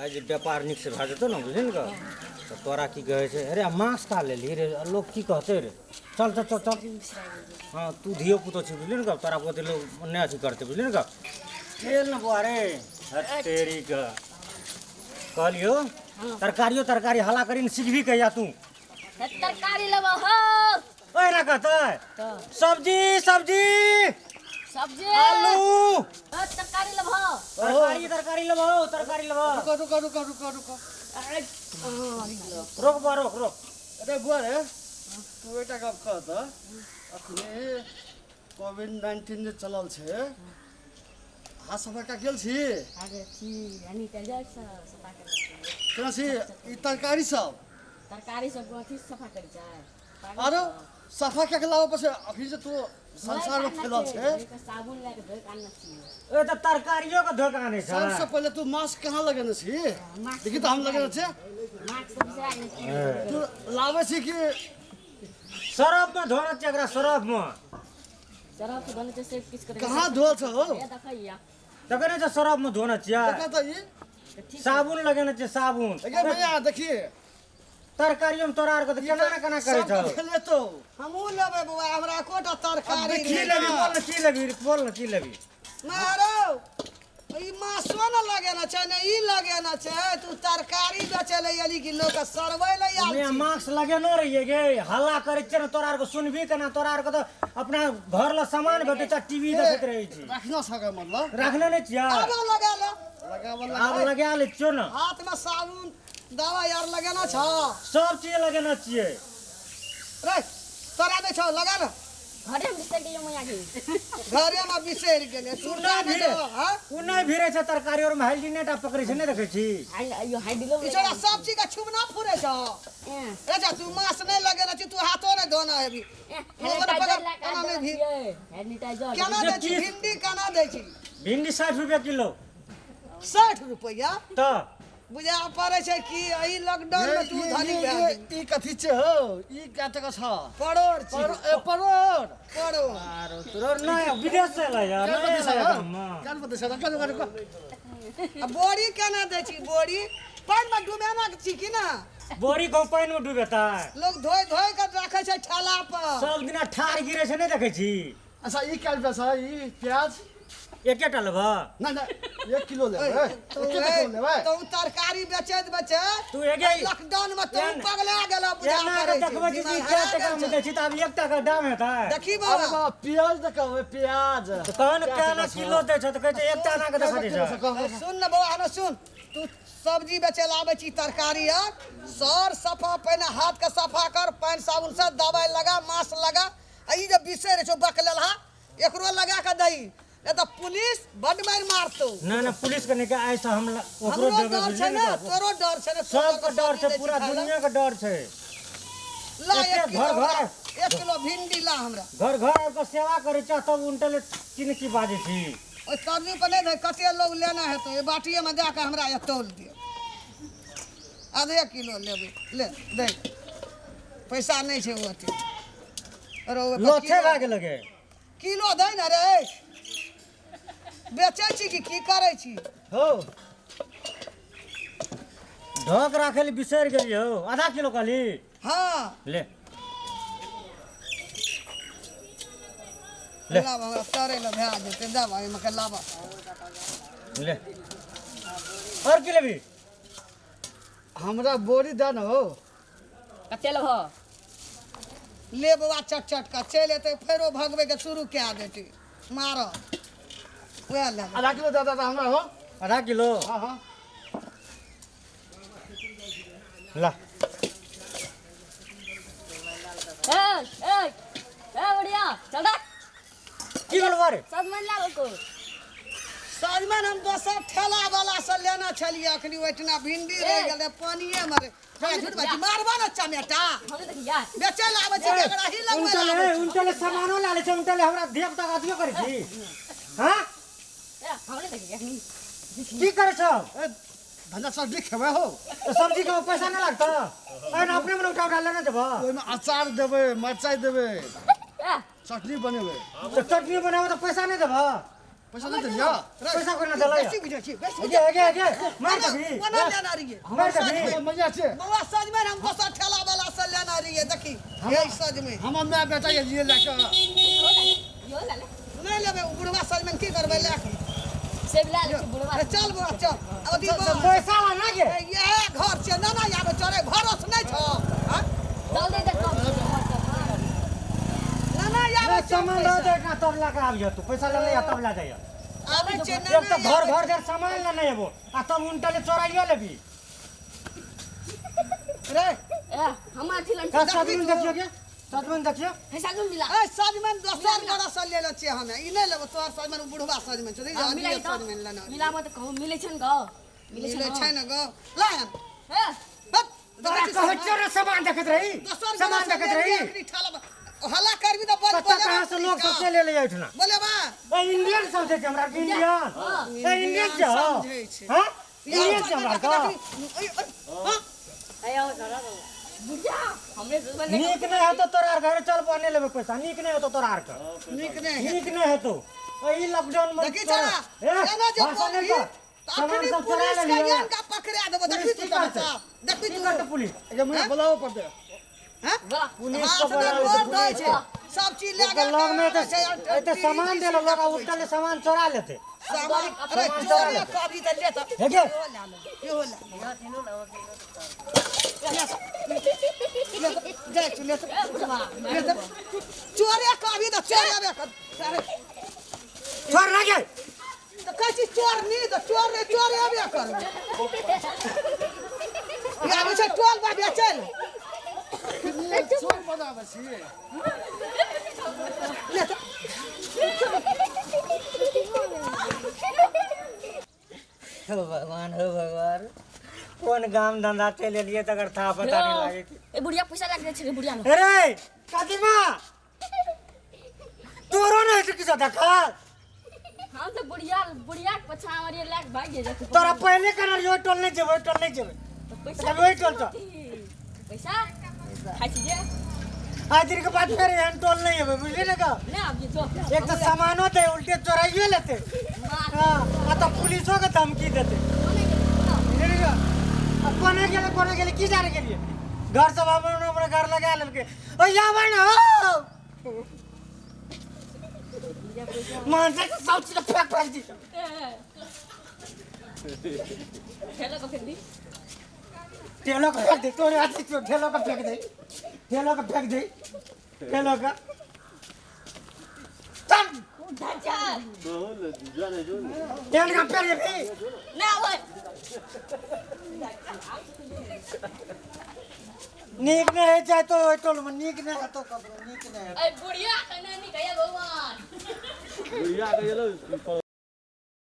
आइ जे व्यापार नीकसँ भए जेतौ ने बुझलिही ने तऽ तोरा की कहै छै अरे मास्क का लेलही रे लोक की कहतै रे चल चल चल चल हँ तू धियो पुतो छी बुझलिही ने तोरा ओते लोक नहि अथी करतै बुझलिही ने चल ने बौआ रे तेरी के कहलियो तरकारियो तरकारी हल्ला करी ने सीखबी कहिया तू तरकारी लेबो हो ओहिना कहतै सब्जी सब्जी सब्जी आलू तरकारी लेबो तरकारी तरकारी लेबो तरकारी लेबो रुको रुको रुको रुको रुको रोक बा रोक रोक अरे बुआ रे तू एकटा गप कह तऽ अखने कोविड 19 जे चलल छै अहाँ सब एका गेल छी अरे छी सैनिटाइजर से सफा करै छी केना छी ई तरकारी सब तरकारी सब अथी सफा करै छै आरो सफा कए के लाबऽ पड़ै छै अखनी जे तू संसार में फैलल छै साबुन लए के धोइ के आनने छियै ए तऽ तरकारियो के धोके आनै छै सबसे पहिले तू मास्क कहाँ लगेने छी देखी तऽ हम लगेने छियै मास्क तऽ बिसरा गेल छियै तू लाबै छी कि सरफ में धोना छै एकरा सरफ में सरफ के धोने छै से किछु करै कहाँ धोल छ हो ए देखैया तखने छै सरफ में धोना छियै देखा तऽ ई साबुन लगेने छै साबुन देखिए भैया देखिए तरकारियो में तोरा आर के तऽ केना ने केना करै सबके छौ फैलेतौ हमहूँ लेबै बौआ हमरा एकोटा तरकारी की लेबी बोल ने की लेबी बोल ने की लेबी मारो ई मासो ने लगेना छै ने ई लगेना छै तू तरकारी बेचै लए एली कि लोक के सरबै लए आयल मे छी मास्क लगेने रहियै गे हल्ला करै छियै ने तोरा आर के सुनबी केना तोरा आर के तऽ अपना घर लए सामान भेटै छै टीवी देखैत रहै छी रखना सके मतलब रखने नहि छियै आब लगा ले लगाबऽ आब लगा लै छियौ ने हाथ में साबुन दवा यार लगेना छ सब चीज लगेने छियै रे तोरा नहि छौ लगा ने घरे में बिसरि गेलियै मैया जी घरे में बिसरि गेलै सुरता नहि छौ हाँ ओ नहि भिड़ै छै तरकारी और हाइजीने टा पकड़ै छै नहि देखै छी हाइ यो हाइ दिलो ई छोरा सब चीज के छुबना फुरे छौ रे जा तू मास्क नहि लगेने छी तू हाथो नहि धोना हेबी सैनिटाइजर लए के एना नहि भी सैनिटाइजर केना दै छी भिंडी केना दै छी भिंडी 60 रुपया किलो 60 रुपैआ तऽ बुझा पड़ै छै कि एहि लॉकडाउन में तू धनी भए गेली ई कथी छै हो ई कै टका छ परोड़ छी ए परोड़ परोड़ आरो तोरो नहि विदेश से एलै यार कै नहि रुपया एलै दै गाममे कै रुपया दै छै रुको रुको रुको आ बोरी केना दै छी बोरी पानि में डुबेना छी कि ना बोरी को पानि में डूबेतै लोग धोइ धोइ के राखै छै ठेला पर सब दिना ठार गिरे छै नहि देखै छी अच्छा ई कै रुपया छ ई प्याज एकेटा लेबह नहि नहि एक किलो लेबै एके किलो लेबै तो तरकारी बेचैत बेचैत तू एगे लॉकडाउन में तू एना- पगला गेल बुझा एना पड़ै के छै देखबै छी दिमाग कि कै हरा टका गेल में छौ। दै छी तऽ आब एक टाका दाम हेतै देखी अरे बाबा बाबा प्याज देखबै प्याज तऽ तहन केना किलो दै छै तऽ कहै छै एक टाका के देखा दै छै सुन ने बौआ ने सुन तू सब्जी बेचै लए आबै छी तरकारी आर सर सफा पहिने हाथ के सफा कर पानि साबुन से दवाइ लगा मास्क लगा आ ई जे बिसरि छौ बकलेलहा एकरो लगा के दही नहीं तऽ पुलिस बड मारि मारतौ ना ना पुलिस के नहीं आइ से हम ओकरो हमरो देबै डर छै बुझलियै ने ने तोरो डर छै ने सबके डर छै पूरा दुनिया के डर छै ला एते एक किलो घर- घर- एक किलो भिंडी ला हमरा घर घर आबि कऽ सेवा करै छै तब उनटले की ने की बाजै छी ओहि सब्जी पर नहि दे कते लोग लेना हेतौ एहि बाटिएमे दए कऽ हमरा एतऽ तौल दिअ आधे किलो लेबै ले दे पैसा नहि छै ओते रौ ओहिपर लोथे किलो- भए गेल गे किलो दै ने रे बेचै छी कि की करै छी हो ढक राखै लए बिसरि गेलियै हौ आधा किलो कहली हँ ले ले। लाब हमरा तरै लए भए जेतै देब एहिमे के लाब ले और की लेबी हमरा बोरी दे न हो कते लेबह ले बौआ चट चट कऽ चलि एतै फेरो भगबैके शुरू कए देतै मारऽ वएह लए लेबै। आधा किलो दे दे हमरा हो आधा किलो हाँ हाँ ला ए ए ए बढ़िया चल रे की भेल रे सजमनि ला को सजमनि हम दोसर ठेला वाला से लेने छलियै अखनी ओहिठिना भिंडी रहि गेलै पानिए मे रहे झूठ बाजी मारबा ने चमेटा हम देखिया बेचै लए आबै छै एकरा ही लगबै लए उनटले आबै छै। उनटले सामानो ला ले छै उनटले हमरा धिया पुता के अथियो करै छी हाँ ए हम देखिया की करै छौ ए धनिया सब्जी खेबै हो तऽ सब्जी के पैसा नहि लागतौ एहिना अपने मने उठा उठा लेने जेबह ओहिमे अचार देबै मरचाइ देबै ए चटनी बनेबै तऽ चटनी बनाबऽ तऽ पैसा नहि देबह पैसा नहीं देलिया पैसा कोना देलैया बेसी बुझै छी बेसी गे गे गे मार दबी कोना लेना रहिए मार दबी मजा छै बौआ सजमनि हम दोसर ठेला वाला से लेना रहिए देखी हे सजमनि हमर my बेटा ये लिए लए के यो ले ले नहीं लेबै उ बुढ़वा सजमनि की करबै लए के सेब ला ले बुढ़वा अरे चल बौआ चल अब दी बौआ पैसा ला ना गे इएह घर छै ना ना आबै चोरे भरोस नहि छौ हाँ? चल दे दे कम ना ना आबै छौ सामान पैसा। दे दे ना तब ला के आबियो तू पैसा ले ले तब ला जाइयो आबै छै ना एक ना तो घर घर घर सामान ले नहीं एबो आ तब उनटा ले चोराइयो लेबी रे ए हम अथी लन का सजमनि देखियो के सजमनि देखियो हे सजमनि मिला ए सजमनि दोसर गोरा से लेले छियै हमे ई नहि लेबै तोहर सजमनि उ बुढ़वा सजमनि छौ आ, मिलाई देखी त सजमनि लेना मिला मत कहू मिलै छन गो मिलै मिलै छन छै ने गो ला आन। ए हट, तोरा देखै छी कहै छियो रे सामान देखैत रही दोसर सामान गोरा से देखैत लेलियै रही अखनी ठेला हल्ला करबी तऽ बज कतऽ कहाँ से लोग सब चलि एलै एहिठिना बोले बा ए इंडियन समझै छै हमरा के इंडियन ए इंडियन छै समझै छै। हां इंडियन छै हमरा के बुढ़िया हमरे सजमनि नीक नहि हेतौ तोरा आर घरे चल बने लेबै पैसा नीक नहि हेतौ तोरा आर के नीक नहि नीक नहि हेतौ ई लॉकडाउन में देखी छड़ा ए एना जे भाषा नहि बोलबी कर तऽ सामान अखनी सब चोरा पुलिस के लेलियै आन के पकड़ा देबो देखी पुलिस तू की तऽ करतै? बच्चा देखी की तू करतै पुलिस ए मुझे बोलाओ पड़ते हैं वाह पुलिस हाथ के में बोलाबै गोर छै, दै पुलिस छै सब चीज लए के। तऽ लग में के तऽ एते सामान देलो लोग आ उठल सामान चोरा लेते सामान अरे सामान चोरा चोरी लेतै। कभी तऽ ले तऽ हे गे इहो लए ले इहो लए ले जाइ छी ले ए बुढ़वा ले तऽ चोरे कभी तऽ चोरे आबे कर अरे छोड़ ना गे तऽ कहै छी चोर नी तऽ चोर रे चोरे आबे कर ई आबै छै टोल बा बेचै लए चोर बनाबै छी ले तऽ हे भगवान हे भगवान कोन गाम धंधा चलि एलियै तकर था पता नहि लागै छै ए बुढ़िया पैसा लाग जाइ छै रे बुढ़िया अरे काकीमा तोरो नहि छै किछो देखल हम तऽ बुढ़िया बुढ़िया के पछा मारिए लाग भाग जाइ छै तोरा पहिले कहने रहियै ओहि टोल नहि जेबै ओहि टोल नहि जेबै पैसा तब ओहि टोल चल पैसा खाइ छी जे आइ दिन के बाद फेर एहन टोल नहि एबै बुझली ने का नहि आबिए जो एक तऽ सामानो दे उल्टे चोराइयो लेते हाँ आ तऽ पुलिसो के धमकी देते बुझली ने का? आ कोने गेलै कोने गेलै की जाने गेलियै घर सब अपन अपना घर लगा लेलकै ओ आबै ने हो मान से सब चीज फेंक फेंक दी ठेला को फेंक दी ठेलो के फेंक दे तोरे अथी छौ, ठेलो के फेंक दे ठेलो के फेंक दे ठेलो के चल चल तेल का पेड़ भी ना आबै नीक नहि होइ छै तो ओहि टोल में नीक नहि हेतौ ककरो नीक नहि हेतौ ए बुढ़िया कने निकैया भगवान बुढ़िया के गेलो।